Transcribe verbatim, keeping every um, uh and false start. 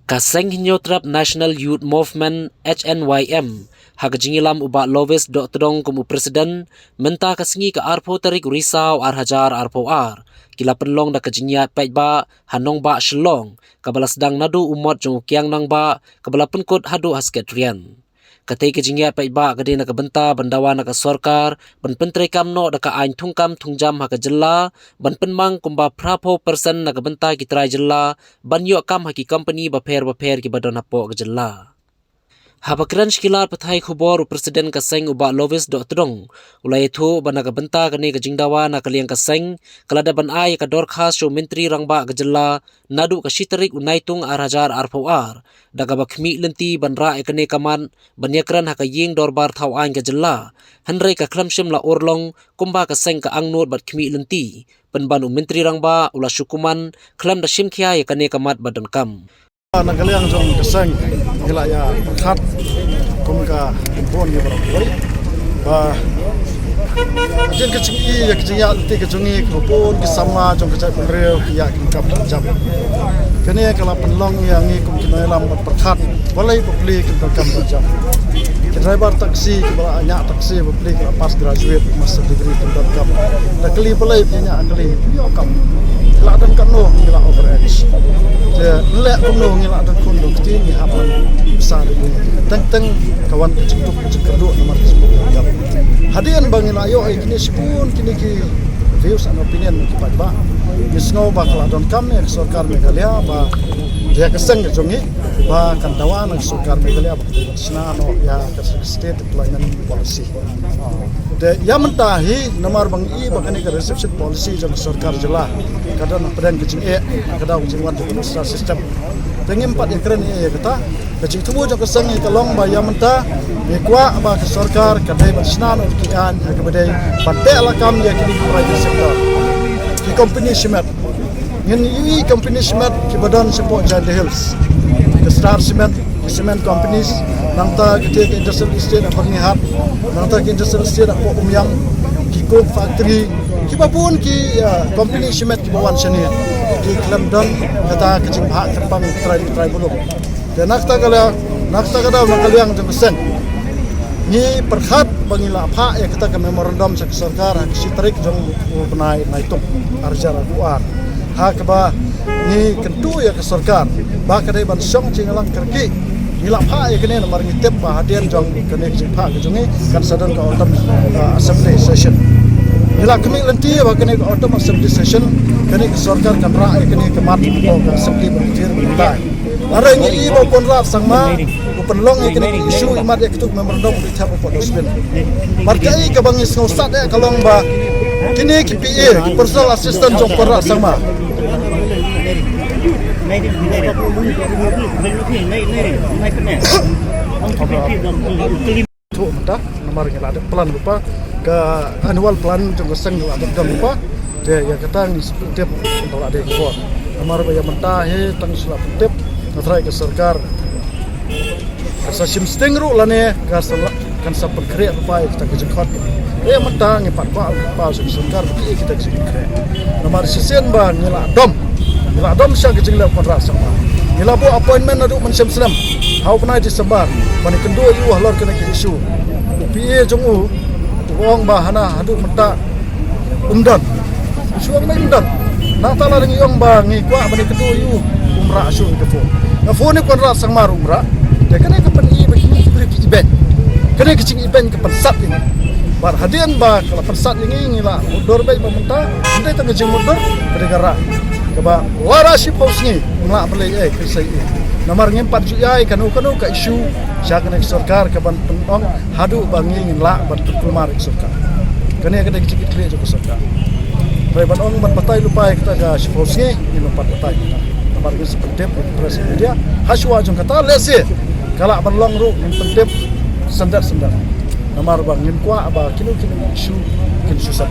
Ka Seng Hynñiewtrep National Youth Movement, H N Y M, ha ka jingïalam u Bah Lovis Dohtdong kum u President, mynta ka sngi ka arphew tarik u Risaw arhajar arphew ar, ki la pynlong da ka jingïaid paidbah ha Nongbah Shillong, kaba la sdang naduh u mot jong u Kiang Nangbah, kaba la pynkut haduh ha Skeitrian. Katei ka jingïaid paidbah ka dei na ka bynta ban dawa na ka sorkar ban pyntreikam noh da ka aiñ thungkam thungjam ha ka jylla, ban pynmang kumba phraphew percent na ka bynta ki trai jylla ban ïoh kam ha ki kompani bapher bapher kiba don hapoh ka jylla. Haba kren sha ki lad pathai khubor, u President ka seng u Bah Lovis Dohtdong u la ïathuh ba na ka bynta kane ka jingdawa na ka liang ka seng, ka la dep ban ai ïa ka dorkhas sha u Myntri Rangbah ka jylla naduh ka shi tarik u Naitung arhajar arphew ar, da kaba khmih lynti ban rah ïa kane ka mat ban ïakren ha ka ïing dorbar thaw aiñ ka jylla. Hynrei ka khlem shym la urlong kumba ka seng ka angnud bad khmih lynti, pynban u Myntri Rangbah u la shu kumne khlem da shim khia ïa kane ka mat ba donkam. Na ka liang jong ka seng, ngi la ïa pyrkhat kum ka bun ngi baroh kawei ba hadien ka jingïohi ïa ka jingïaid lynti ka jong ngi, ka bun ki samla jong ka jaitbynriew ki ïaid ki kam jam. Kane ka la pynlong ïa ngi kum ki nongïalam ban pyrkhat balei bapli ki donkam ban jam. Ki driver taxi kiba la ñiah taxi bapli ki la pass graduate, master degree, ki donkam. Da kylli balei phi ñiah kylli, phi ïoh kam. Ngi la don katno, ngi la overage. Te ngi leh kumno, ngi la don khun don kti, ngi hap ban bsa da ngi. Teng teng ka wan ka jingduk ka jingkyrduh namar ka jingdonkam. Hadien ba ngi la ïoh ïa kine shibun kine ki views and opinion ki paidbah, ngi sngew ba ka la donkam ïa ka sorkar Meghalaya ba ïa ka seng ka jong ngi ba kan dawa na ka sorkar Meghalaya ba ka dei ban shna noh ïa ka State Employment Policy. Te ïa mynta hi namar ba ngi i ba kane ka reservation policy jong ka sorkar jylla ka don hapdeng ka jingeh, ka daw ka jingwan jong ka star system. Te ngim pat ïakren ïa kata. Ka jingthmu jong ka seng hi ka long ba ïa mynta ngi kwah ba ka sorkar ka dei ban shna noh ki aiñ ha kaba dei ban teh lakam ïa kine ki private sector, ki company shimet. Ngin ïohi company shimet kiba don shapoh Jaintia Hills, ka Star Cement, ki cement companies, nangta kata ka industrial estate ha Byrnihat, nangta ka industrial estate hapoh Umiam, ki coke factory, kiba bun ki, ah, company shimet kiba wan shane, ki khlem don kata ka jingbha kyrpang trai trai muluk. Te na kata ka liang, na kata ka daw na ka liang jong ka seng, ngi pyrkhat ba ngi la phah ïa kata ka memorandum sha ka sorkar ha ka shi tarik jong u bnai Naitung arhajar arphew ar. Ha kaba ngi kyntu ïa ka sorkar ba ka dei ban shong jingïalang kyrkieh. Ngi la phah ïa kane namar ngi tip ba hadien jong kane ka jingphah ka jong ngi kan sa don ka autumn, uh, assembly session. Ngi la khmih lynti ba kane ka autumn assembly session kane ka sorkar kan rah ïa kane ka mat ka assembly ba ngi jia mynta. Hynrei ngi i ba u Conrad Sangma u pynlong ïa kine ki issue imat ïa kito ki memorandum u dei thep hapoh dustbin. Bad kaei kaba ngi sngewsih ïa ka long ba kine ki P A, ki personal assistant jong u Conrad Sangma. Thuh mynta, namar ngi la dep plan lypa, ka annual plan jong ka seng ngi la dep don lypa. Te ïa kata ngi sa pyntip ba la dei khubor. Namar ba ïa mynta hi tang shu la pyntip, nga tharai ka sorkar ka sa shim sting ruh lane ka sa la, kan sa pynkhreh lypa ïa kata ka jingkhot. Ïa mynta ngi pat kwah lypa sha ka sorkar ba ki ïa kita ka jingkhreh. Namar shisien ba ngi la dom Ngi la dom sha ka jingleh u Conrad Sangma. Ngi la buh appointment naduh mynshem snem ha u bnai December ban ïakynduh ïa u halor kane ka issue. U P A jong u u ong ba hana haduh mynta um don. U shu ong ba um don. Nangta lada ngi ong ba ngi kwah ban ïakynduh ïa u, um rah shuh ïa ka phone. Ka phone ïa u Conrad Sangma ruh um rah. Te kane ka pyni ba kine ki briew ki ibeiñ. Kane ka jingibeiñ ka pynsat ïa ngi. Bad hadien ba ka la pynsat ïa ngi, ngi la mutdur beit ba mynta, ym dei tang ka jingmutdur, ka dei ka rah. Kaba lada shiphew sngi ym lah ban leh ei ei, ka sa ei ei. Namar ngim pat ju ïai kano kano ka issue sha kane ka sorkar kaban pynong haduh ba ngi ngin lah ban pynkulmar ïa ka sorkar. Kane ka dei ka jingkitkhlieh jong ka sorkar. Hynrei ban ong ban batai lypa ïa kata ka shiphew sngi ngim pat batai. Namar ngin sa pyntip ïa ka press media ha shuwa jong kata, lehse ka lah ban long ruh ngin pyntip syndet syndet. Namar ba ngim kwah ba kino kino issue kin shu sep.